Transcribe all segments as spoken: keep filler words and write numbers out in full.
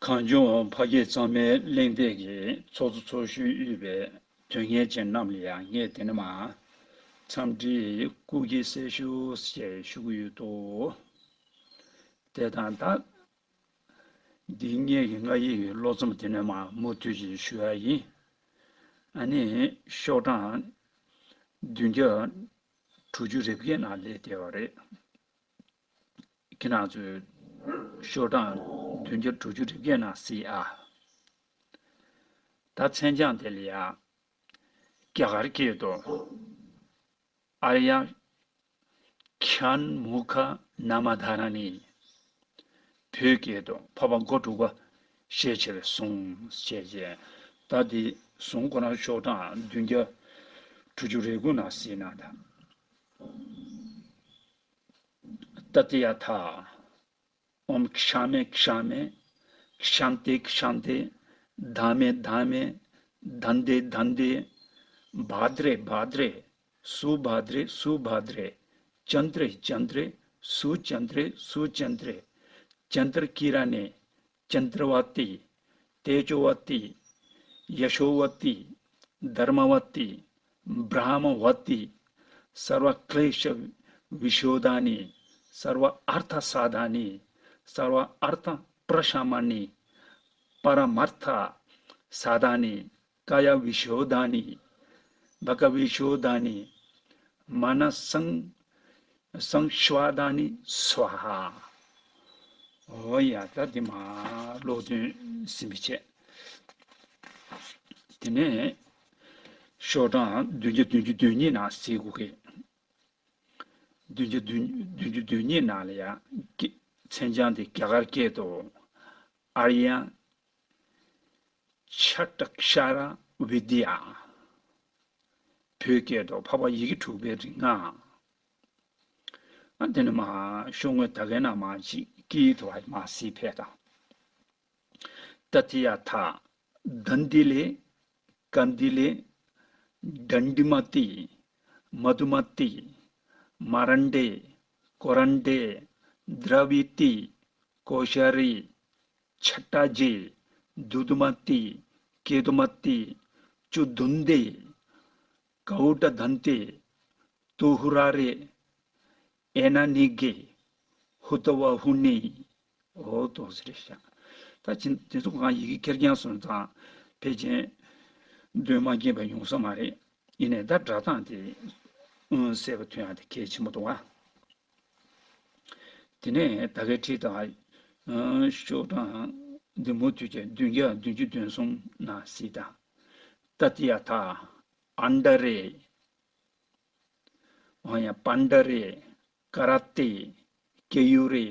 གངས་ལྗོངས་ཕ་སྐད་གཙང་མའི་གླེང་སྟེགས་ཀྱི་ཚོགས་གཙོ་ཚོགས་གཞོན་དབུས་པའི་དོན་གཉེར་ཅན་རྣམས་ལ་ཡང་ངས་དེ་ནས་མ་འཚམས་འདྲི་སྐུ་ཁམས་བཟང་ཞུ་ཞེས་ཞུ་གི་ཡོད་དོ། དེ་དང་ད། འདི་ངེད་ཀྱི་ང་ཡི་བློ་རྩོམ་དེ་ནས་མ་མུ་མཐུད་ཀྱིས་ཞུ་ཡ་ཡིན། ཨ་ནི་ཤོག་གྲངས་བདུན་བརྒྱ་དྲུག་ཅུ་རེ་བརྒྱད་ནང་སླེབས་བསྡད་པ་རེད། ཁྱེད་རང་ཚོས་ཤོག་གྲངས་བདུན་བརྒྱ་དྲུག་ཅུ་རེ་བརྒྱད་ནང་གཟིགས་ཨ། ད་མཚན་བྱང་དེ་ལ་ཡ། རྒྱ་གར་སྐད་དུ། ཨཱརྱ་ཁྱཱན་མུ་ཁ་ན་མ་དྷཱ་ར་ཎི། བོད་སྐད་དུ་འཕགས་པ་མགོ་དྲུག་པ་ཞེས་བྱ་བའི་གཟུངས་ཞེས་བྱས། ད་འདི་གཟུངས་ཁོ་རང་ཤོག་གྲངས་བདུན་བརྒྱ་དྲུག་ཅུ་རེ་དགུ་ནང་གཟིགས་ན་ད། ཏ་ཏི་ཡ་ཐཱ། ཨོཾ་ཁྱཱ་མེ་ཁྱཱ་མེ། ཁྱཱན་ཏེ་ཁྱཱན་ཏེ། དཱ་མེ་དཱ་མེ། དཱན་ཏེ་དཱན་ཏེ། བྷ་དྲེ་བྷ་དྲེ། སུ་བྷ་དྲེ་སུ་བྷ་དྲེ། ཅན་ཏྲེ་ཅན་ཏྲེ། སུ་ཅན་ཏྲེ་སུ་ཅན་ཏྲེ། ཅན་ཏྲ་ཀི་ར་ཎེ། ཅན་ཏྲ་བ་ཏི། ཏེ་ཇོ་བ་ཏི། ཡ་ཤོ་བ་ཏི། དྷརྨ་བ་ཏི། བྷྲ་མ་བ་ཏི། སརྦ་ཀླེ་ཤ་བི་ཤོ་དྷཱ་ནི། སརྦ་ཨར་ཐ་སཱ་དྷཱ་ནི། སརྦ་ཨར་ཐ་པྲ་ཤ་མ་ཎི། པ་ར་མར་ཐ་སཱ་དྷཱ་ནི། ཀ་ཡ་བི་ཤོ་དྷཱ་ནི། བ་ཀ་བི་ཤོ་དྷཱ་ནི། མ་ན་སང་སང་ཤྭ་དྷཱ་ནི་སྭཱ་ཧཱ། འོ་ཡ་ད་དེ་མ་ཀློག་འདོན་ཟིན་པའི་ཆེད། དེ་ནས་ཤོག་གྲངས་བདུན་བརྒྱ་བདུན་ཅུ་དོན་གཉིས་ནང་གཟིགས་དགོས་ཀྱི། བདུན་བརྒྱ་བདུན་བདུན་ཅུ་དོན་གཉིས་ནང་ལ་ཡང་མཚན་བྱང་དེ་རྒྱ་གར་སྐད་དུ། ཨཱརྱ་ཤྲྀཏ་ཤྭ་ར་བི་དྱ། བོད་སྐད་དུ་འཕགས་པ་ཡི་གེ་དྲུག་པའི་རིག་སྔགས། ཨ་དེ་ནི་མ་ཤོག་ངོས་ད་གའི་ནང་མ་ཅིག་སྐད་དུ་མ་གཟིགས་ཕེབས་དང་། ཏ་ཏི་ཡ་ཐཱ། དཱན་ཏི་ལེ། ཀཱན་ཏི་ལེ། དཱན་ཏི་མ་ཏི། མ་དྷུ་མ་ཏི། མ་རན་ཏེ། ཀོ་རན་ཏེ། དྲ་བི་ཏི། ཀོ་ཤ་རི། ཆ་ཏ་ཇེ། དུ་དུ་མ་ཏི། ཀེ་དུ་མ་ཏི། ཅུ་དུན་ཏེ། ཀའུ་ཏ་དཱན་ཏེ། ཏུ་ཧུ་ར་རེ། ཨེ་ན་ནི་གེ། ཧུ་ཏ་བ་ཧུ་ནི། འོ་ཏོ་ཟེར་ཤག་ད་ཅི་དེ་ཚོ་གང་ཡི་གེ་ཁེར་རྐྱང་སོང་ཙང་ཕལ་ཆེར་འདོན་མ་མཁྱེན་པ་ཡོང་ས་མ་རེད། ཡིན་ནའི་ད་སྒྲ་གདངས་དེ་ཨུན་གསལ་པོ་ཐོན་ཡག་དེ་གལ་ཆེན་པོ་འདུག་བ། དེ་ནས་ད་གའི་ཁྲིད་དང་ཤོག་གྲངས་འདི་མུ་མཐུད་ཀྱི་བདུན་བརྒྱ་བདུན་ཅུ་དོན་གསུམ་ནང་གཟིགས་དང་། ཏ་ཏི་ཡ་ཐཱ། ཨན་ཏ་རེ། འོ་ཡ། པན་ཏ་རེ། ཀ་ར་ཏེ། ཀེ་ཡུ་རེ།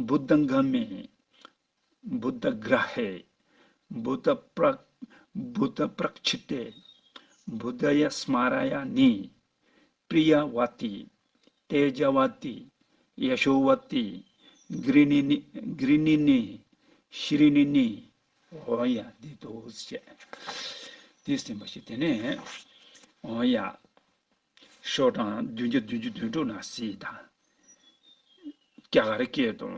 བུདྡྷ་ག་མེ། བུདྡྷ་གྲ་ཧེ། བུདྡྷ་པྲ། བུདྡྷ་པྲ་ཅི་ཏེ། བུདྡྷ་ཡ་སྨ་ར་ཡ་ནི། པྲི་ཡ་བ་ཏི། ཏེ་ཇ་བ་ཏི། ཡ་ཤོ་བ་ཏི། གྲི་ནི་ནི། གྲི་ནི་ནི། ཤྲི་ནི་ནི། འོ་ཡ་འདི་འདུག་ཅེས། འདི་ཟིན་པ་ཞིག་དེ་ནས། འོ་ཡ། ཤོག་གྲངས་བདུན་བརྒྱ་བདུན་ཅུ་དོན་དྲུག་ནང་གཟིགས་དང་། རྒྱ་གར་སྐད་དུ།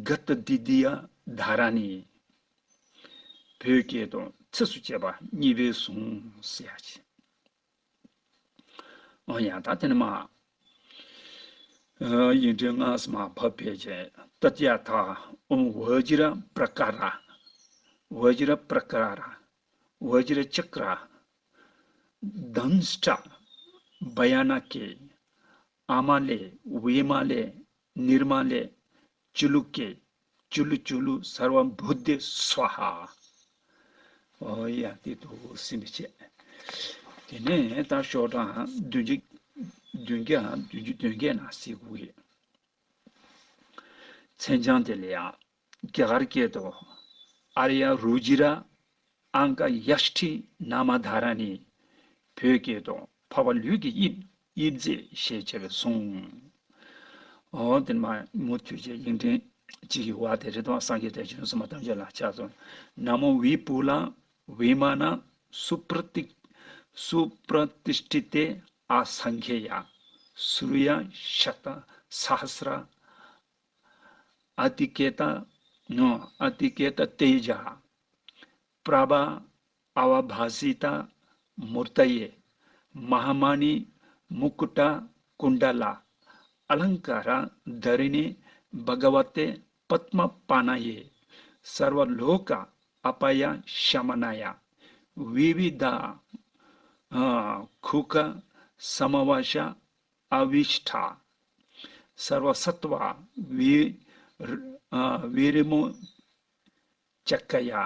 ག་ཏ་དི་ཏི་ཡ་དྷཱ་ར་ཎི། བོད་སྐད་དུ་ཚིགས་སུ་བཅད་པ་གཉིས་པའི་གཟུངས་ཟེར་ཡ་ཅིག་འོ་ཡ་ད་དེ་ནི་མ། ཡིག་འབྲུ་སྔགས་མ་ཕབ་པའི་ཆེད། ཏ་ཏི་ཡ་ཐཱ། ཨོཾ་བཛྲ་པྲ་ཀ་ར། བཛྲ་པྲ་ཀ་ར། བཛྲ་ཅཀྲ། དཾ་སྟྲ། བྷ་ཡ་ན་ཀེ། ཨ་མ་ལེ། བི་མ་ལེ། ནིར་མ་ལེ། ཅུ་ལུ་ཀེ། ཅུ་ལུ་ཅུ་ལུ་སརྦ་བུདྡྷེ་སྭཱ་ཧཱ། འོ་ཡ་དེ་འདུག་ཟིན་པའི་ཆེད། དེ་ནས་ད་ཤོག་གྲངས་བདུན་ཅུ། བདུན་བརྒྱ། བདུན་ཅུ་དོན་བརྒྱད་ནང་གཟིགས་དགོས་ཀྱི། མཚན་བྱང་དེ་ལ་ཡང་རྒྱ་གར་སྐད་དུ། ཨཱརྱ་རུ་ཅི་ར་ཨང་ཀ་ཡ་ཤ་ཊི་ན་མ་དྷཱ་ར་ཎི། བོད་སྐད་དུ། འཕགས་པ་ལུས་ཀྱི་དབྱིབས། དབྱིབས་མཛེས་ཞེས་བྱ་བའི་གཟུངས། འོ་དེ་མ་མུ་མཐུད་ཀྱི་ཡིག་ཕྲེང་གཅིག་གི་བར་དེ་རེད་དོ། སངས་རྒྱས་དང་བྱང་སེམས་དཔའ་ཐམས་ཅད་ལ་ཕྱག་འཚལ། ན་མོ་བི་པུ་ལ་བི་མ་ན་སུ་པྲ་ཏི། སུ་པྲ་ཏི་ཥྚི་ཏེ་ཨ་སངྒྷེ་ཡ། སུརྱ་ཤ་ཏ་སཱ་ཧ་སྲ། ཨ་ཏི་ཀེ་ཏ་ अतिकेततेजा प्रभा आवाभासिता मूर्तये महामणि मुकुट कुंडला अलंकार धरिणी भगवते पद्मपाणये सर्वलोक अपाय शमनाय विविध खुक समावेश आविष्ठा सर्वसत्त्वा वि विरिमो चकया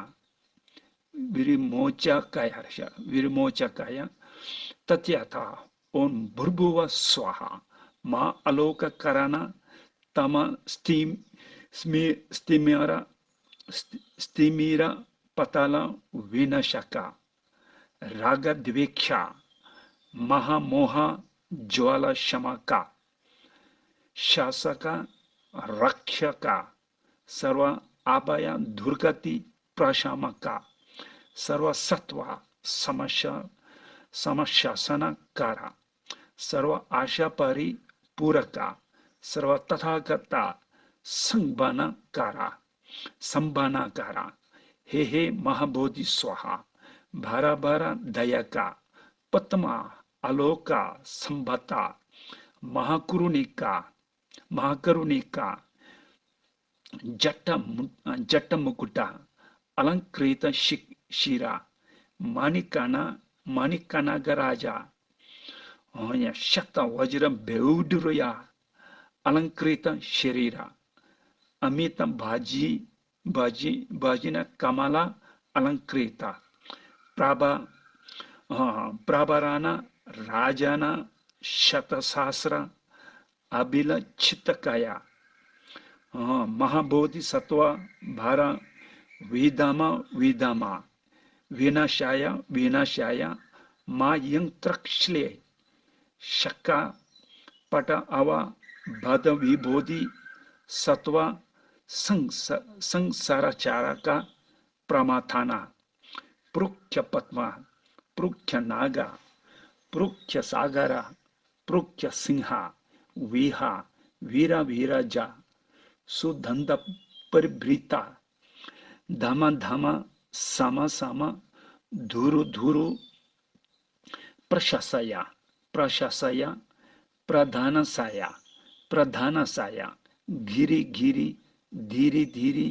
विरिमोचकया विरिमोचकया तथ्यथा ओम भूर्भुव स्वाहा मा आलोक करण तम स्तिम स्मि स्तिमिर स्तिमिर पतल विनशका राग द्वेक्षा महामोह ज्वाला शमका शासका रक्षका सर्व आपाय दुर्गति प्रशामका सर्व सत्व समस्या समशासनकारा सर्व आशा परिपूरका सर्व तथागता संबनकारा संबनकारा हे हे महाबोधि स्वाहा भारा भारा दया का पद्मा आलोका संभता महाकुरुणिका महाकरुणिका जट जट मुकुटा अलंकृत शिरा माणिकना माणिकनगराजा शत वज्र बेउडुरया अलंकृत शरीरा अमित बाजी बाजी बाजिन कमला अलंकृता प्रभा प्रभराना राजाना शतसहस्र अभिलक्षितकाया महाबोधिसत्त्वा भारा विधामा विधामा विनाशाय विनाशाय मा यंत्रक्ष्ले शका पट अव भद विबोधि सत्त्वा संसारचारका प्रमाथाना पृक्ष पद्मा पृक्ष नागा पृक्ष सागरा पृक्ष सिंहा विहा वीरा वीरा जा सुदंत परिभृता धम धम सम सम धुरु धुरु प्रशंसया प्रशंसया प्रधानसाया प्रधानसाया गिरि गिरि धीरि धीरि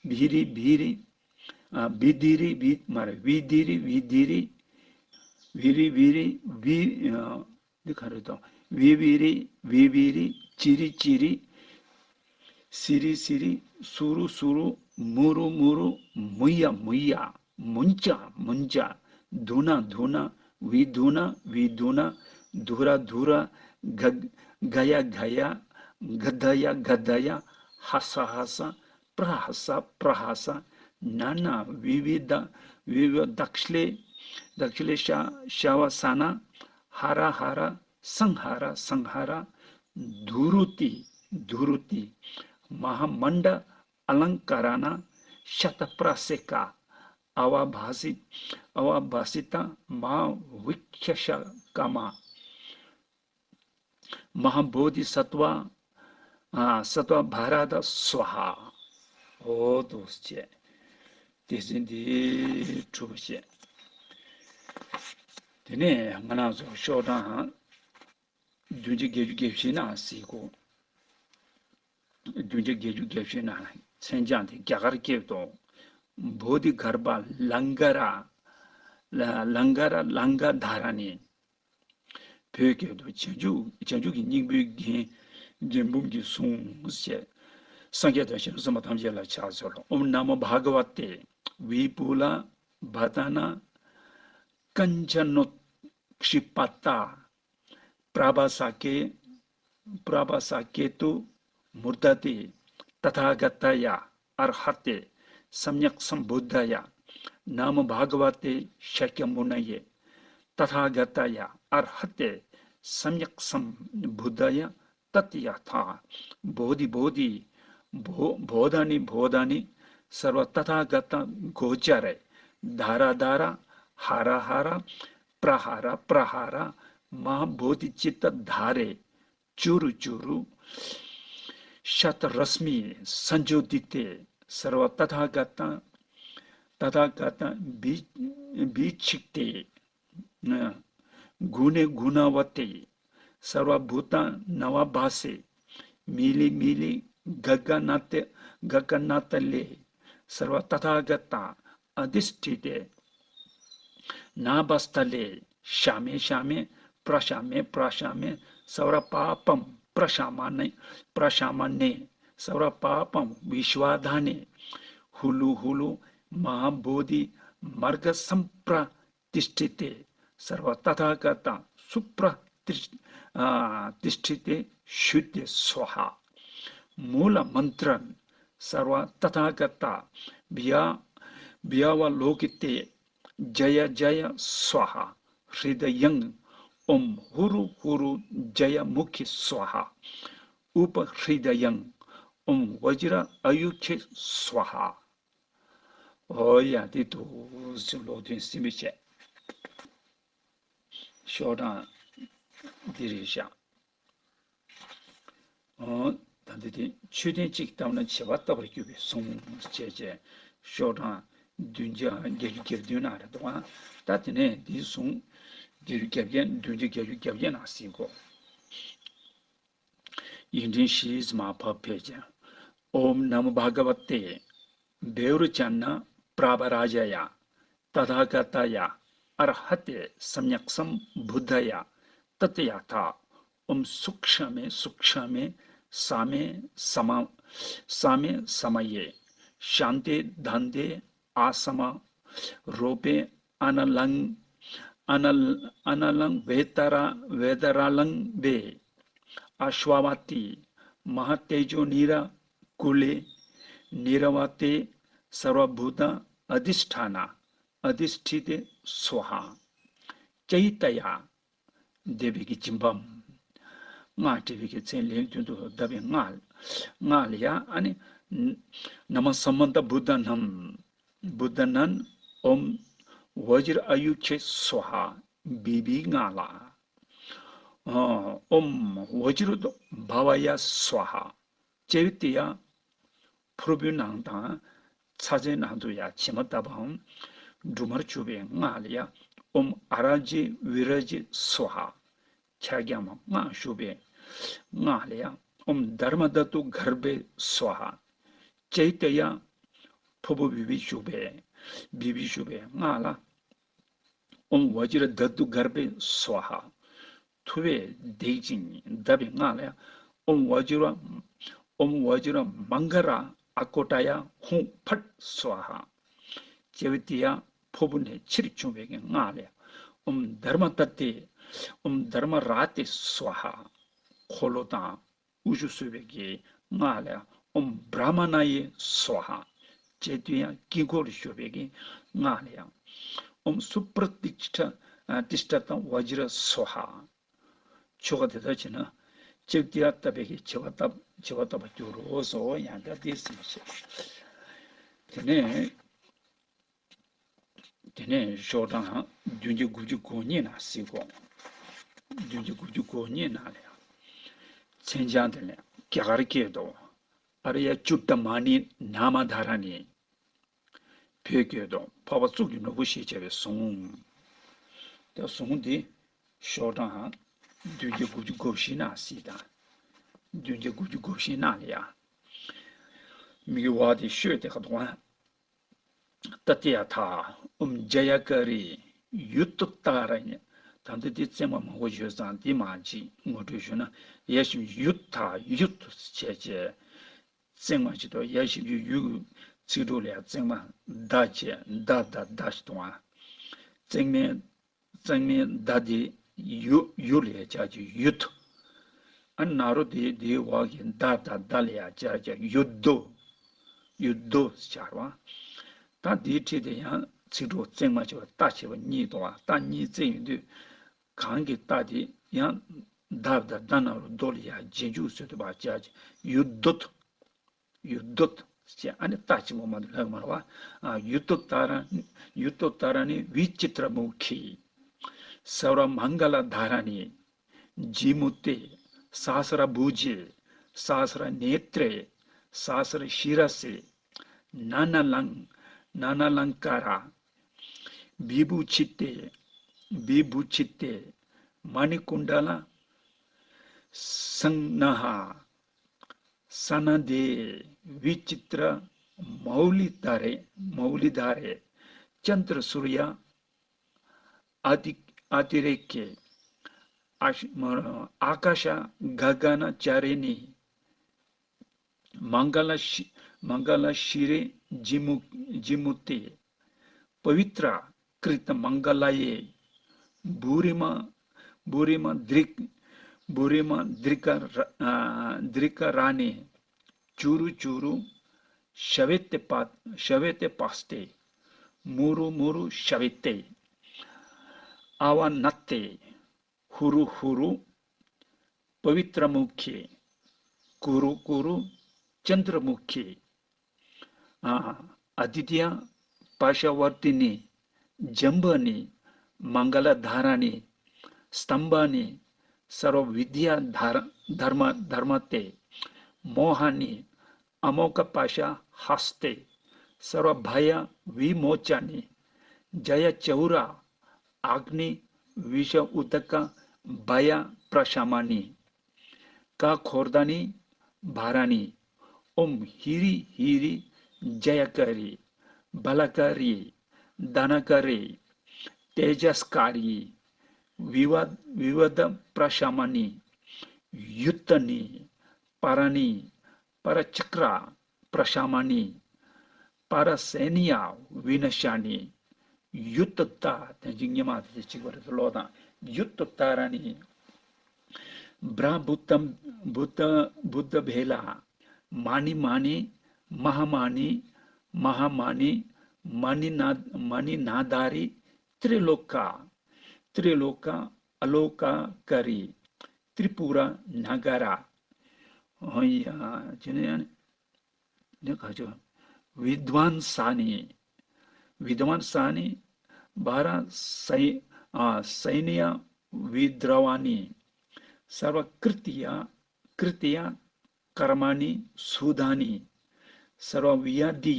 भिरि भिरि भिदिरि भि मारे विधिरि विधिरि भिरि भिरि वि འདི་ག་རེ་དང་། བི་བི་རི་བི་བི་རི་ཅི་རི་ཅི་རི། སི་རི་སི་རི། སུ་རུ་སུ་རུ། མུ་རུ་མུ་རུ། མུ་ཡ་མུ་ཡ། མུན་ཅ་མུན་ཅ། དུ་ན་དུ་ན། བི་དུ་ན་བི་དུ་ན། དུ་ར་དུ་ར། ག་ག་ཡ་ག་ཡ། ག་ད་ཡ་ག་ད་ཡ། ཧ་ས་ཧ་ས། པྲ་ཧ་ས་པྲ་ཧ་ས། ན་ན་བི་བི་ད། བི་བི་དག་ཤ་ལེ། དག་ཤ་ལེ་ཤ་ཤ་བ་ས་ན། ཧ་ར་ཧ་ར། སང་ཧ་ར་སང་ཧ་ར། དུ་རུ་ཏི་དུ་རུ་ཏི། མ་ཧཱ་མཎྜལ་ཨ་ལང་ཀ་ར་ཎ་ཤ་ཏ་པྲ་སེ་ཀ། ཨ་བ་བྷ་སི་ཨ་བ་བྷ་སི་ཏ་མ་ཧཱ་བི་ཀ་ཤ་ཀ་མ། མ་ཧཱ་བོ་དྷི་སཏྭ། ཨ་སཏྭ་བྷ་ར་ཏ་སྭཱ་ཧཱ། འོ་དུ་བྱས། དེ་བཞིན་དེ་གྲུབ་པ་བཤད། དེ་ནས་ང་རང་ཚོ་ཤོག་གྲངས་བདུན་བརྒྱ་བརྒྱད་ཅུ་གྱ་བཞི་ནང་གཟིགས་གོ། བདུན་བརྒྱ་བརྒྱད་ཅུ་གྱ་བཞི་ནང་མཚན་བྱང་དེ་རྒྱ་གར་སྐད་དུ། བོ་དྷི་གརྦྷ་ལང་ཀ་ར། ལང་ཀ་ར་ལང་ཀ་དྷ་ར་ཎི། བོད་སྐད་དུ། བྱང་ཆུབ་བྱང་ཆུབ་ཀྱི་སྙིང་པོའི་རྒྱན། རྒྱན་འབུམ་གྱི་གཟུངས་ཞེས། སངས་རྒྱས་དང་བྱང་ཆུབ་སེམས་དཔའ་ཐམས་ཅད་ལ་ཕྱག་འཚལ་ལོ། ཨོཾ་ན་མོ་བྷ་ག་ཝ་ཏེ་བི་པུ་ལ་བ་ད་ན་ཀ་ཉྩ་ནོ་ཀྵི་པ་ཏ་པྲ་བྷ་ས་ཀེ་པྲ་བྷ་ས་ཀེ་ཏུ་མུར་ད་ཏེ་ཏ་ཐཱ་ག་ཏ་ཡ་ཨར་ཧ་ཏེ་སམྱཀ་སམ་བུདྡྷ་ཡ། ན་མོ་བྷ་ག་ཝ་ཏེ་ཤཱཀྱ་མུ་ནེ་ཡེ། ཏ་ཐཱ་ག་ཏ་ཡ་ཨར་ཧ་ཏེ་སམྱཀ་སམ་བུདྡྷ་ཡ། ཏདྱ་ཐཱ། བོ་དྷི་བོ་དྷི། བོ་བོ་དྷ་ཎི་བོ་དྷ་ཎི། སརྦ་ཏ་ཐཱ་ག་ཏ་གོ་ཙ་རེ། དྷ་ར་དྷ་ར། ཧ་ར་ཧ་ར། པྲ་ཧ་ར་པྲ་ཧ་ར། མ་ཧཱ་བོ་དྷི་ཙིཏྟ་དྷ་རེ། ཅུ་རུ་ཅུ་རུ། ཤ་ཏ་རསྨི་སཾ་ཇོ་དྷི་ཏེ། सर्वतथागतां तथागतां भी भीक्षिते। गुणे गुणवते सर्वभूतानवाभासे। मिलि मिलि गगनत गगनतले सर्वतथागता अधिष्ठिते। नाभस्तले श्यामे श्यामे प्रशामे प्रशामे सर्वपापं प्रशामने प्रशामने सर्वपापं विश्वाधाने हुलु हुलु महाबोधि मर्ग संप्र तिष्ठिते सर्वतथागता सुप्र आ, तिष्ठिते शुद्धे स्वाहा। मूल मंत्रं सर्वतथागता भ्या भ्यावलोकिते जय जय स्वाहा। हृदयं ओम हुरु हुरु जय मुखी स्वाहा। उपहृदयं ओम वज्र अयुखे स्वाहा། ཨོ་ཡ། དེ་འདུག་སེ་ཀློག་འདོན་ཟིན་པའི་ཆེད། ཤོག་གྲངས་འདི་རེད་བཞག་ཨོ། ད་འདི་དེ་མཆོད་རྟེན་གཅིག་བཏབ་ན་བྱེ་བ་བཏབ་པར་གྱུར་པའི་གཟུངས་བྱས་བྱས། ཤོག་གྲངས་བདུན་བརྒྱ་བརྒྱད་ཅུ་གྱ་བདུན་ནང་རེད་འདུག་ཨ། ད་དེ་ནས་འདིའི་གཟུངས་བརྒྱད་ཅུ་གྱ་བརྒྱད། བདུན་བརྒྱ་བརྒྱད་ཅུ་གྱ་བརྒྱད་ནང་ཟིན་གོ། ཡིག་ཕྲེང་བཞི་ཙམ་ཕབ་ཕེབས་ཀྱང་། ཨོམ་ནམོ་བྷ་ག་ཝ་ཏེ། བེ་རུ་ཅ་ན་པྲ་བ་རཱ་ཇ་ཡ། ཏ་ཐཱ་ག་ཏ་ཡ། ཨར་ཧ་ཏེ་སམ་ཡཀ་སམ་བུདྡྷ་ཡ། ཏད་ཡ་ཐཱ། ཨོམ་སུ་ཁྲ་མེ་སུ་ཁྲ་མེ། ས་མེ་ས་མ། ས་མེ་ས་མ་ཡེ། ཤཱན་ཏེ་དཱན་ཏེ། ཨ་ས་མ། རོ་པེ། ཨ་ན་ལང་། ཨ་ན་ཨ་ན་ལང་། བེ་ད་ར་བེ་ད་ར་ལང་བེ། ཨ་ཤྭ་བ་ཏི། མ་ཧཱ་ཏེ་ཇོ་ནི་ར་ཀུ་ལེ། ནི་ར་བ་ཏེ། སརྦ་བྷུ་ཏ་ཨ་དྷི་ཥྛཱ་ན་ཨ་དྷི་ཥྛི་ཏེ་སྭཱ་ཧཱ། ཙྪེ་ཏ་ཡ། འདས་པའི་གི་སྦྱིན་པ། སྔགས་བྲི་བའི་གི་ཚེ་ལན་བདུན་དུ་བཟླས་པའི་སྔགས། སྔགས་ལ་ཡ་ཨ་ནི། ན་མ་སམ་བ་ཏ་བུདྡྷ་ནམ། བུདྡྷ་ནམ། ཨོམ། བཛྲ་ཨ་ཡུ་ཁེ་སྭཱ་ཧཱ། བི་བི་སྔགས་ལ། ཨོམ། བཛྲ་བྷ་བ་ཡ་སྭཱ་ཧཱ། ཙྪེ་ཏ་ཡ། ཕུར་བུའི་ནང་དང་། ཚྭ་ཚྭའི་ནང་དུ་ཡང་བྱེ་མ་བཏབ་པའམ། འབྲུ་མར་བྱུག་པའི་སྔགས་ལ་ཡང་། ཨོམ་ཨ་ར་ཛྱེ་བི་ར་ཛྱེ་སྭཱ་ཧཱ། ཕྱག་རྒྱ་མ་སྔགས་ཞུ་བའི་སྔགས་ལ་ཡང་། ཨོམ་དྷརྨ་དྷཱ་ཏུ་གརྦྷེ་སྭཱ་ཧཱ། ཙྪེ་ཏ་ཡ། ཕུར་བུ་བི་བི་བྱུག་པའི། བི་བི་བྱུག་པའི་སྔགས་ལ། ཨོམ་བཛྲ་དྷཱ་ཏུ་གརྦྷེ་སྭཱ་ཧཱ། ཐུ་བས་བརྡེག་ཅིང་བརྡབས་པའི་སྔགས་ལ་ཡང་། ཨོམ་བཛྲ། ཨོམ་བཛྲ་མ་ག་ར་ཨ་ཀོ་ཏ་ཡ་ཧཱུྃ་ཕཊ་སྭཱ་ཧཱ། ཙྪེ་ཏ་ཡ། ཕུར་བུ་ནས་ཕྱིར་བྱུང་བའི་སྔགས་ལ་ཡང་། ཨོམ་དྷརྨ་ཏ་ཏེ། ཨོམ་དྷརྨ་ར་ཏེ་སྭཱ་ཧཱ། འཁོར་ལོ་དང་། དབུ་བཞུགས་གསོལ་བའི་གི་སྔགས་ལ་ཡང་། ཨོམ་བྲཱ་མ་ཎཱ་ཡེ་སྭཱ་ཧཱ། ཅེས་དུས་ཡང་དཀྱིལ་འཁོར་ལ་བཞུགས་པའི་གི་སྔགས་ལ་ཡང་། ཨོམ་སུ་པྲ་ཏི་ཥྛ་ཏི་ཥྛ་ཏ་བཛྲ་སྭཱ་ཧཱ། ཆོ་ག་དེ་ལྟར་བྱས་ན། ཙྪེ་ཏ་ཡ་བཏབ་པའི་གི་བྱེ་བ་བཏབ་བྱེ་བ་བཏབ་པར་འགྱུར་རོ་ཟེར། ཡང་དག་དེ་ཟིན་བྱས། དེ་ནས། དེ་ནས་ཤོག་གྲངས་བདུན་བརྒྱ་དགུ་བཅུ་གོ་གཉིས་ནང་གཟིགས་གོ། བདུན་བརྒྱ་དགུ་བཅུ་གོ་གཉིས་ནང་ལ་ཡང་། མཚན་བྱང་དེ་ནས་རྒྱ་གར་སྐད་དུ། ཨཱརྱ་ཅུཏྟ་མ་ཎི་ནཱ་མ་དྷཱ་ར་ཎི། བོད་སྐད་དུ་འཕགས་པ་གཙུག་གི་ནོར་བུ་ཞེས་བྱ་བའི་གཟུངས། ད་གཟུངས་འདི་ཤོག་གྲངས་བདུན་བརྒྱ་དགུ་བཅུ་གོ་བཞི་ནང་གཟིགས་དང་། བདུན་བརྒྱ་དགུ་བཅུ་གོ་བཞི་ནང་ལ་ཡང་། མིག་གི་འོག་དེ་ཤོད་དེ་ཁ་དོག་ཨ། ཏདྱ་ཐཱ། ཨོཾ་ཛ་ཡ་ཀ་རི་ཡུདྡྷོདྟ་ར་ཎི། ད་ལྟ་འདི་བརྩེགས་མ་མང་པོ་ཡོད་ཙང་འདི་མ་ཅིག་ངོ་སྤྲོད་ཞུ་ན། ཡ་ཞབས་ཀྱུ་ཡུདྡྷ་ཡུད་བྱས་བྱས། བརྩེགས་མ་ཅིག་དང་ཡ་ཞབས་ཀྱུ་ཡུ་གི་ཚིག་གྲོགས་ལ་ཡ་བརྩེགས་མ་ད་བྱས་ད་ད་ད་ཞིག་དང་། བརྩེགས་མའི་བརྩེགས་མའི་ད་དེ་ཡུ་ཡུ་ལ་ཡ་བྱས་བྱས་ཡུད། ཨ་ནཱ་རོ་དེ་དེའི་འོག་གི་ད་ད་ད་ལ་ཡ་བྱས་བྱས་ཡུད་དོ། ཡུད་དོ་ཟེར་བྱ་བ། ད་དེའི་འཁྲིས་དེ་ཡང་ཚིག་གྲོགས་བརྩེགས་མ་བྱས་པ་ད་བྱས་པ་གཉིས་དང་བ། ད་གཉིས་བརྩེགས་ཡོང་དུས། གང་གི་ད་དེ་ཡང་ད་ད་ད་ནང་རོ་དོ་ལ་ཡ་རྗེས་འཇུག་བཟོས་ཏེ་བ་བྱས་བྱས་ཡུད་དོད། ཡུད་དོད་ཅེས་ཨ་ནི་ད་ཅི་མོ་མ་དུ་ལྷག་མར་བ། ཨ་ཡུད་དོད་ད་ར་ཡུད་དོད་ད་ར་ཎི་བི་ཅི་ཏྲ་མུ་ཁི། སརྦ་མང་ག་ལ་དྷཱ་ར་ཎི། ཇི་མུ་ཏེ། ས་ཧ་སྲ་བྷུ་ཇེ། ས་ཧ་སྲ་ནེ་ཏྲེ། ས་ཧ་སྲ་ཤི་ར་སེ། ནཱ་ནཱ་ལང་། ནཱ་ནཱ་ལང་ཀཱ་ར། བི་བྷུ་ཆི་ཏེ། བི་བྷུ་ཆི་ཏེ། མ་ཎི་ཀུན་ཌ་ལ། སང་ན་ཧ། ས་ན་དེ། བི་ཅི་ཏྲ། མའུ་ལི་དྷ་རེ། མའུ་ལི་དྷ་རེ། ཅནྡྲ་སུར་ཡ། ཨ་ཏི། ཨ་ཏི་རེ་ཀེ། ཨ་ཤ། མ། ཨ་ཀ་ཤ་ག་ག་ན་ཅཱ་རེ་ནི། མངྒ་ལ་ཤི། མངྒ་ལ་ཤི་རེ་ཇི་མུ། ཇི་མུ་ཏེ། པ་བི་ཏྲ་ཀྲི་ཏ་མངྒ་ལ་ཡེ། བྷུ་རི་མ། བྷུ་རི་མ་དྲི། བྷུ་རི་མ་དྲི་ཀ་ར། ཨ། དྲི་ཀ་ར་ནི། ཅུ་རུ་ཅུ་རུ་ཤ་བེ་ཏེ་པ། ཤ་བེ་ཏེ་པ་སྟེ། མུ་རུ་མུ་རུ་ཤ་བེ་ཏེ། ཨ་བ་ན་ཏེ། ཧུ་རུ་ཧུ་རུ་པ་བི་ཏྲ་མུ་ཁེ། ཀུ་རུ་ཀུ་རུ་ཅནྡྲ་མུ་ཁེ། ཨ། ཨ་དི་ཏྱ་པ་ཤ་བར་ཏི་ནི། ཇམ་བ་ནི། མངྒ་ལ་དྷ་ར་ནི། སྟམ་བ་ནི། སརྦ་བི་དྱ་དྷ་ར། དྷརྨ། དྷརྨ་ཏེ། མོ་ཧ་ནི། ཨ་མོ་ཀ་པ་ཤ་ཧ་སྟེ། སརྦ་བྷ་ཡ་བི་མོ་ཅ་ནི། ཇ་ཡ་ཅའུ་ར། ཨག་ནི། བི་ཤ་ཨུ་ཏ་ཀ་བྷ་ཡ་པྲ་ཤ་མ་ནི། ཀ་ཁོརྡྷ་ནི་བྷ་ར་ནི། ཨོཾ་ཧི་རི་ཧི་རི་ཇ་ཡ་ཀ་རི། བ་ལ་ཀ་རི། དྷ་ན་ཀ་རི། ཏེ་ཇ་སྐ་རི། བི་བ། བི་བ་དྷ་པྲ་ཤ་མ་ནི། ཡུ་ཏ་ནི། པ་ར་ནི། པ་ར་ཅཀྲ་པྲ་ཤ་མ་ནི། པ་ར་སེ་ནི་ཡ་བི་ན་ཤ་ནི། ཡུ་ཏ་ཏ། དེ་གཅིག་ཉི་མ་དེ་གཅིག་པ་རེད་ལོ་དང་། ཡུ་ཏ་ཏ་ར་ནི། བྷྲ་བུ་ཏ། བུ་ཏ། བུ་ཏ་བྷེ་ལ། མ་ནི་མ་ནི། མ་ཧ་མ་ནི། མ་ཧ་མ་ནི། མ་ནི་ན། མ་ནི་ན་དྷ་རི། ཏྲི་ལོ་ཀ། ཏྲི་ལོ་ཀ། ཨ་ལོ་ཀ་ཀ་རི། ཏྲི་པུ་ར་ན་ག་ར། ཨོ་ཡ། ཅི་ནས་ཡང་ནི། འདི་ག་ཅོ། བི་དྭན་ས་ནི། བི་དྭན་ས་ནི། བྷ་ར་སའི། ཨ། སའི་ནི་ཡ་བི་དྲ་བ་ནི། སརྦ་ཀྲི་ཏི་ཡ། ཀྲི་ཏི་ཡ་ཀརྨ་ནི་སུ་དྷ་ནི། སརྦ་བི་ཡ་དྷི།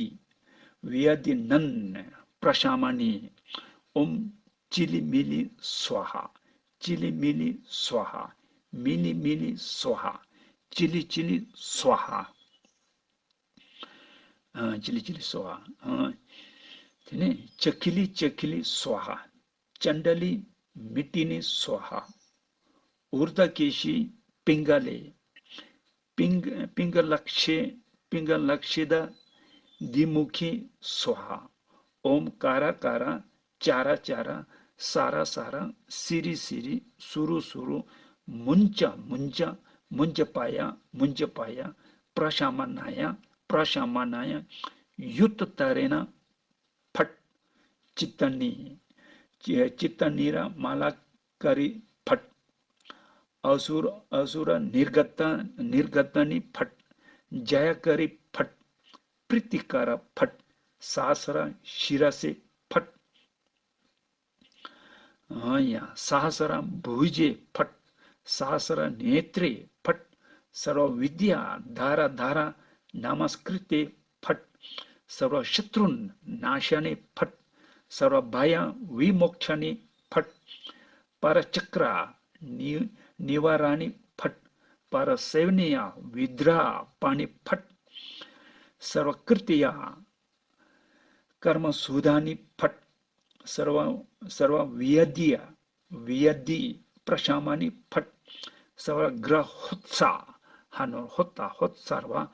བི་ཡ་དྷི་ནན་པྲ་ཤ་མ་ནི། ཨོཾ་ཅི་ལི་མི་ལི་སྭཱ་ཧཱ། ཅི་ལི་མི་ལི་སྭཱ་ཧཱ། མི་ལི་མི་ལི་སྭཱ་ཧཱ། ཅི་ལི་ཅི་ལི་སྭཱ་ཧཱ། ཨ། ཅི་ལི་ཅི་ལི་སྭཱ་ཧཱ། ཨ། དེ་ནས་ཙ་ཁི་ལི་ཙ་ཁི་ལི་སྭཱ་ཧཱ། ཙཎྜ་ལི་མི་ཏི་ནི་སྭཱ་ཧཱ། ཨུརྫ་ཀེ་ཤི་པིང་ག་ལེ། པིང་། པིང་ག་ལཀྵེ། པིང་ག་ལཀྵེ་དྷ་དྷི་མུ་ཁེ་སྭཱ་ཧཱ། ཨོཾ་ཀ་ར་ཀ་ར་ཙ་ར་ཙ་ར་ས་ར་ས་ར་སི་རི་སི་རི་སུ་རུ་སུ་རུ་མུཉྩ་མུཉྩ་མུཉྩ་པཱ་ཡ་མུཉྩ་པཱ་ཡ་པྲ་ཤ་མ་ན་ཡ་པྲ་ཤ་མ་ན་ཡ། ཡུ་ཏ་ཏ་རེ་ན་ཕཊ། ཅི་ཏ་ནི། ཅི་ཏ་ནི་ར་མ་ལ་ཀ་རི་ཕཊ། ཨ་སུ་ར། ཨ་སུ་ར་ནིརྒ་ཏ། ནིརྒ་ཏ་ནི་ཕཊ། ཇ་ཡ་ཀ་རི་ཕཊ། པྲི་ཏི་ཀ་ར་ཕཊ། ས་ཧ་ས་ར་ཤི་ར་སེ་ཕཊ། ཨ་ཡ། ས་ཧ་ས་ར་བྷུ་ཇེ་ཕཊ། ས་ཧ་ས་ར་ནེ་ཏྲེ་ཕཊ། སརྦ་བི་དྱ་དྷ་ར་དྷ་ར་ན་མ་སྐྲི་ཏེ་ཕཊ། སརྦ་ཤ་ཏྲུ་ན་ཤ་ནི་ཕཊ། སརྦ་བྷ་ཡ་བི་མོ་ཀྵ་ནི་ཕཊ། པ་ར་ཙཀྲ་ནི་ནི་ཝ་ར་ནི་ཕཊ། པ་ར་སེ་ཝ་ནི་ཡ་བི་དྲ་པ་ནི་ཕཊ། སརྦ་ཀྲི་ཏི་ཡ་ཀརྨ་སུ་དྷ་ནི་ཕཊ། སརྦ། སརྦ་བི་ཡ་དྷི་ཡ། བི་ཡ་དྷི་པྲ་ཤ་མ་ནི་ཕཊ། སརྦ་གྲ་ཧོ་ཙ། ཧ་ནོར་ཧོ་ཏ་ཧོ་ཙ་ར་བ།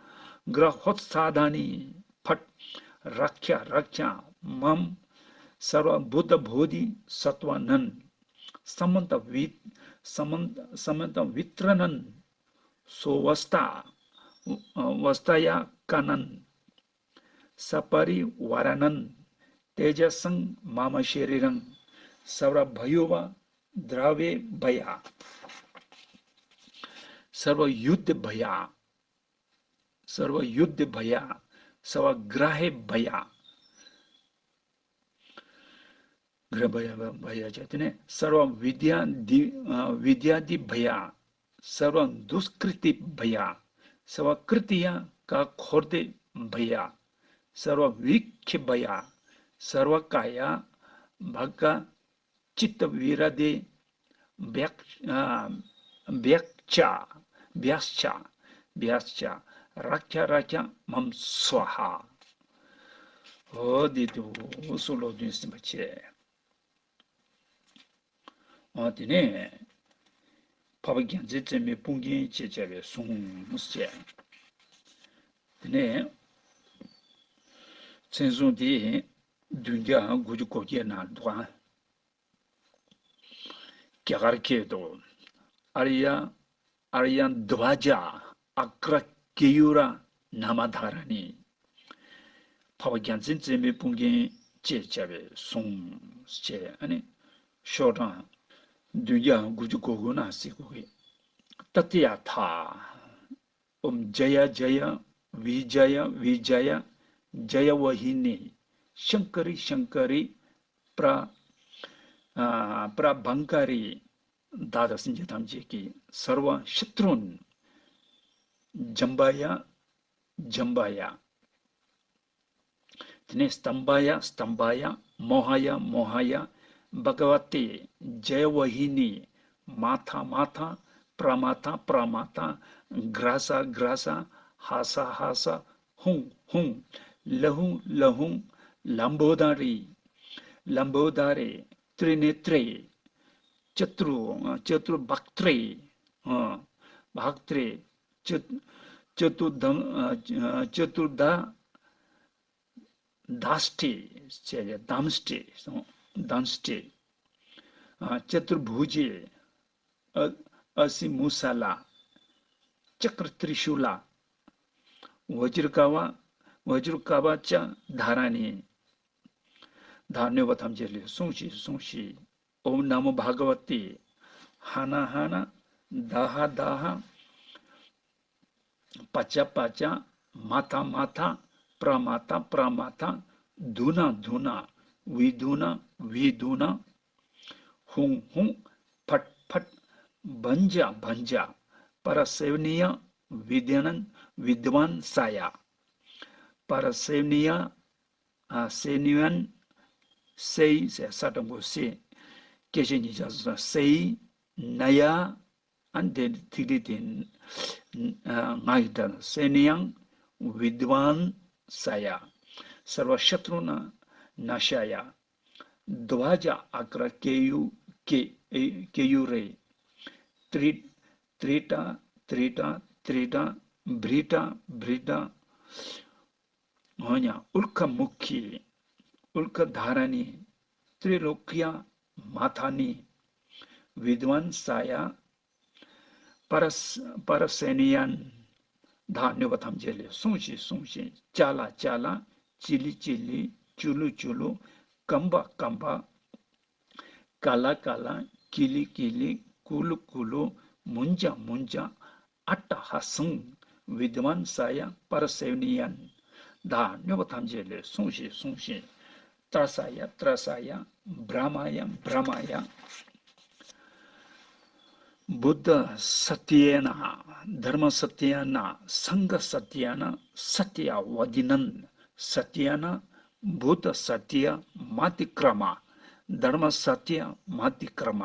གྲ་ཧོ་ཙ་དྷ་ནི་ཕཊ། རཀྵ་རཀྵ་མཾ། སརྦ་བུདྡྷ་བོ་དྷི་སཏྭ་ནན། སྨནྟ་བི། སྨན། སྨནྟ་བི་ཏྲ་ནན། སོ་བ་སྟ། བ་སྟ་ཡ་ཀ་ནན། ས་པ་རི་ཝ་ར་ནན། ཏེ་ཇ་སཾ་མ་མ་ཤེ་རི་རང་། སརྦ་བྷ་ཡོ་བ་དྲ་བེ་བྷ་ཡ། སརྦ་ཡུདྡྷེ་བྷ་ཡ། སརྦ་ཡུདྡྷེ་བྷ་ཡ། སརྦ་གྲ་ཧེ་བྷ་ཡ། གྲ་བྷ་ཡ་བྷ་ཡ་ཅ། དེ་ནས་སརྦ་བི་དྱ་དྷི། ཨ། བི་དྱ་དྷི་བྷ་ཡ། སརྦ་དུཥ་ཀྲི་ཏི་བྷ་ཡ། སརྦ་ཀྲི་ཏི་ཡ་ཀ་ཁོརྡྷེ་བྷ་ཡ། སརྦ་བི་ཁྱི་བ་ཡ། སརྦ་ཀ་ཡ། བྷ་ག་ཅིཏྟ་བི་ར་དེ། བྷྱཀ་ཨ། བྷྱཀ་ཅ། བྷྱས་ཅ། བྷྱས་ཅ། རཀྵ་རཀྵ་མཾ་སྭཱ་ཧཱ། འོ་དེ་འདུག་སེ་ལོ་བདུན་ཟིན་པ་བྱས། ཨ། དེ་ནས་འཕགས་པ་རྒྱལ་མཚན་བརྩེགས་མའི་དཔུང་རྒྱན་ཅེས་བྱ་བའི་གཟུངས་བཅས། དེ་ནས་མཚན་གཟུངས་དེ་བདུན་བརྒྱ་དགུ་བཅུ་གོ་བརྒྱད་ནང་འདུག་ཨ། རྒྱ་གར་སྐད་དུ། ཨཱརྱ། ཨཱརྱ་དྷ་བ་ཛ་ཨ་ཀྲ་ཀེ་ཡུ་ར་ན་མ་དྷཱ་ར་ཎི། འཕགས་པ་རྒྱལ་མཚན་བརྩེགས་མའི་དཔུང་རྒྱན་ཅེས་བྱ་བའི་གཟུངས་བཅས། ཨ་ནི་ཤོག་གྲངས་བདུན་བརྒྱ་དགུ་བཅུ་གོ་དགུ་ནང་གཟིགས་དགོས་ཀྱི། ཏདྱ་ཐཱ། ཨོཾ་ཛ་ཡ་ཛ་ཡ་བི་ཛ་ཡ་བི་ཛ་ཡ་ཛ་ཡ་ཝཱ་ཧི་ནི་ཤང་ཀ་རི་ཤང་ཀ་རི་པྲ་ཨ་པྲ་བྷང་ཀ་རི། བདག་དང་སེམས་ཅན་ཐམས་ཅད་ཀྱི་སརྦ་ཤ་ཏྲུན་ཛམ་བ་ཡ་ཛམ་བ་ཡ། དེ་ནས་སྟམ་བ་ཡ་སྟམ་བ་ཡ། མོ་ཧ་ཡ་མོ་ཧ་ཡ། བྷ་ག་བ་ཏི། ཛ་ཡ་ཝཱ་ཧི་ནི། མ་ཐ་མ་ཐ། པྲ་མ་ཐ་པྲ་མ་ཐ། གྷྲ་ས་གྷྲ་ས། ཧ་ས་ཧ་ས། ཧཱུྃ་ཧཱུྃ། ལ་ཧཱུྃ་ལ་ཧཱུྃ། ལམ་བོ་དྷ་རི། ལམ་བོ་དྷ་རི། ཏྲི་ནེ་ཏྲེ། ཅ་ཏུར། ཅ་ཏུར་བྷཀ་ཏྲེ། ཨ། བྷཀ་ཏྲེ། ཅ། ཅ་ཏུར་དམ། ཨ། ཅ་ཏུར་དྷ། དཱས་ཏྲེ། ཟེར་ཏེ་དམས་ཏྲེ། དམས་ཏྲེ། ཨ། ཅ་ཏུར་བྷུ་ཇེ། ཨ། ཨ་སི་མུ་ས་ལ། ཅཀྲ་ཏྲི་ཤུ་ལ། བཛྲ་ཀ་བ། བཛྲ་ཀ་བ་ཙ་དྷཱ་ར་ཎི། བདག་གནོད་པ་ཐམས་ཅད་ལས་སྲུངས་ཤིག་སྲུངས་ཤིག། ཨོཾ་ན་མོ་བྷ་ག་བ་ཏི། ཧ་ན་ཧ་ན། དྷ་ཧ་དྷ་ཧ། པ་ཅ་པ་ཅ། མ་ཐ་མ་ཐ། པྲ་མ་ཐ་པྲ་མ་ཐ། དྷཱུ་ན་དྷཱུ་ན། བི་དྷཱུ་ན་བི་དྷཱུ་ན། ཧཱུྃ་ཧཱུྃ། ཕཊ་ཕཊ། བཛྲ་བཛྲ། པ་ར་སེ་བ་ནི་ཡ། བི་དྷ་ན། བི་དྷ་ཝན་ས་ཡ། པ་ར་སེ་བ་ནི་ཡ། ཨ། སེ་ནི་ཝན། སེ་ཡི་ཟེར་ས་དང་པོ་སེ། སྐད་ཆ་གཉིས་ཆ་སོ་སོ་སེ་ཡི། ན་ཡ། ཨ་ནི་དེ་ཐིག་ལེ་དེ་ཨ་ང་ཡི་སྒྲ་ན་སེ་ནི་ཡང་། བི་དྷ་ཝན་ས་ཡ། སརྦ་ཤ་ཏྲུ་ན་ན་ཤ་ཡ། དྷ་བ་ཛ་ཨ་ཀྲ་ཀེ་ཡུ་ཀེ་ཨེ་ཀེ་ཡུ་རེ། ཏྲི་ཏྲི་ཏྲ་ཏྲི་ཏྲ་ཏྲི་ཏྲ། བྷྲི་ཏྲ་བྷྲི་ཏྲ། འོ་ཉ། ཨུལ་ཁ་མུ་ཁི། ཨུལ་ཁ་དྷཱ་ར་ཎི། ཏྲི་ལོ་ཀྱ་མ་ཐཱ་ནི། བི་དྷ་ཝན་ས་ཡ། པ་ར་ས་པ་ར་སེ་ནི་ཡན། བདག་གནོད་པ་ཐམས་ཅད་ལས་སྲུངས་ཤིག་སྲུངས་ཤིག། ཅ་ལ་ཅ་ལ། ཅི་ལི་ཅི་ལི། ཅུ་ལུ་ཅུ་ལུ། ཀམ་པ་ཀམ་པ། ཀ་ལ་ཀ་ལ། ཀི་ལི་ཀི་ལི། ཀུ་ལུ་ཀུ་ལུ། མུན་ཅ་མུན་ཅ། ཨ་ཏ་ཧ་སང་། བི་དྷ་ཝན་ས་ཡ། པ་ར་སེ་ནི་ཡན། བདག་གནོད་པ་ཐམས་ཅད་ལས་སྲུངས་ཤིག་སྲུངས་ཤིག། ཏྲ་ས་ཡ། ཏྲ་ས་ཡ། བྷྲ་མ་ཡ། བྷྲ་མ་ཡ། བུདྡྷ་སཏྱ་ན། དྷརྨ་སཏྱ་ན། སངྒྷ་སཏྱ་ན། སཏྱ་ཝ་དི་ནན། སཏྱ་ན། བུདྡྷ་སཏྱ་མ་ཏི་ཀྲ་མ། དྷརྨ་སཏྱ་མ་ཏི་ཀྲ་མ།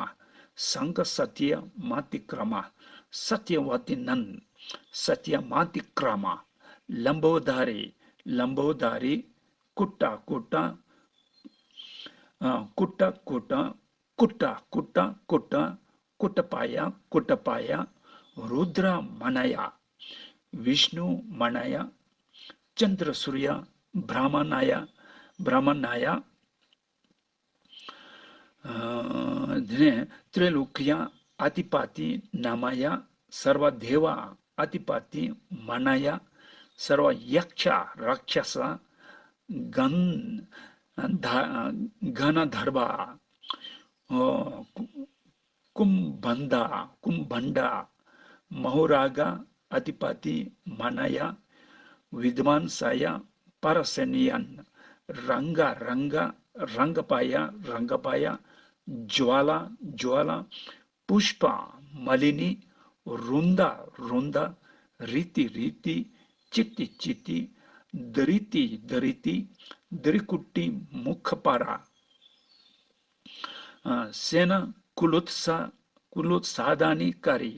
སངྒྷ་སཏྱ་མ་ཏི་ཀྲ་མ། སཏྱ་ཝ་དི་ནན། སཏྱ་མ་ཏི་ཀྲ་མ། ལམ་བོ་དྷ་རི། ལམ་བོ་དྷ་རི། ཀུ་ཏ་ཀུ་ཏ། ཨ། ཀུ་ཏ་ཀུ་ཏ། ཀུ་ཏ་ཀུ་ཏ་ཀུ་ཏ། ཀུ་ཏ་པ་ཡ། ཀུ་ཏ་པ་ཡ། རུ་དྲ་མ་ན་ཡ། བི་ཤནུ་མ་ན་ཡ། ཅནྡྲ་སུརྱ་བྷྲ་མ་ན་ཡ། བྷྲ་མ་ན་ཡ། ཨ། དེ་ནས་ཏྲི་ལོ་ཀྱ་ཨ་དྷི་པ་ཏི་ན་མ་ཡ། སརྦ་དེ་བ་ཨ་དྷི་པ་ཏི་མ་ན་ཡ། སརྦ་ཡཀྵ་རཀྵ་ས། གན་དྷ་ག་ན་དྷརྦ། ཨོ། ཀུ་ཀུམ་བན་དྷ། ཀུམ་བན་དྷ། མ་ཧུ་ར་ག་ཨ་དྷི་པ་ཏི་མ་ན་ཡ། བི་དྷ་ཝན་ས་ཡ། པ་ར་སེ་ནི་ཡན། རང་ག་རང་ག་རང་ག་པ་ཡ། རང་ག་པ་ཡ། ཇྭ་ལ་ཇྭ་ལ། པུཥྤ་མ་ལི་ནི། རུན་དྷ་རུན་དྷ། རི་ཏི་རི་ཏི། ཅི་ཏི་ཅི་ཏི། धरीति धरीति धरीकुट्टि मुखपरा। सेन कुलोत्सा कुलोत्सादानि करी।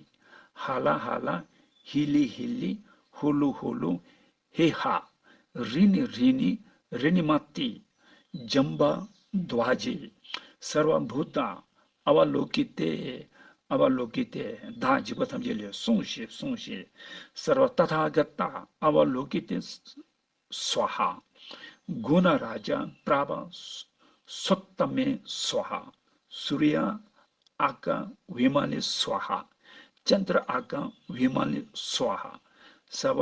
हाला हाला हिली हिली हुलु हुलु हे हा। ऋणी ऋणी ऋणिमति जम्बद्वाजे। सर्वभूता अवलोकिते अवलोकिते ད་འཇིགས་པ་ཐམས་ཅད་ལས་སྲུངས་ཤིག་སྲུངས་ཤིག सर्व तथागता अवलोकिते स्वाहा। गुणराजा प्रभा सोत्तमे स्वाहा। सूर्य आका विमले स्वाहा। चंद्र आका विमले स्वाहा। सर्व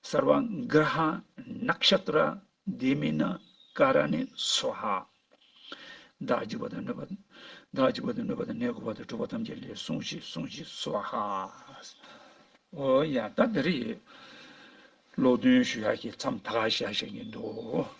सर्व ग्रह नक्षत्र दिमिन कारणे स्वाहा। ད་འཇིགས་པ་དང་གནོད་པ་ད་འཇིགས་པ་དང་གནོད་པ་དང་ནད་འགོ་བ་དང་འཁྲུག་པ་ཐམས་ཅད་ལས་སྲུངས་ཤིག་སྲུངས་ཤིག་སྭཱ་ཧཱ། ཨོ་ཡ་ད་འདི་རེད། ཀློག་འདོན་ཞུ་ཡག་གི་མཚམས་ད་ག་བཞག་བཞག་གི་འདུག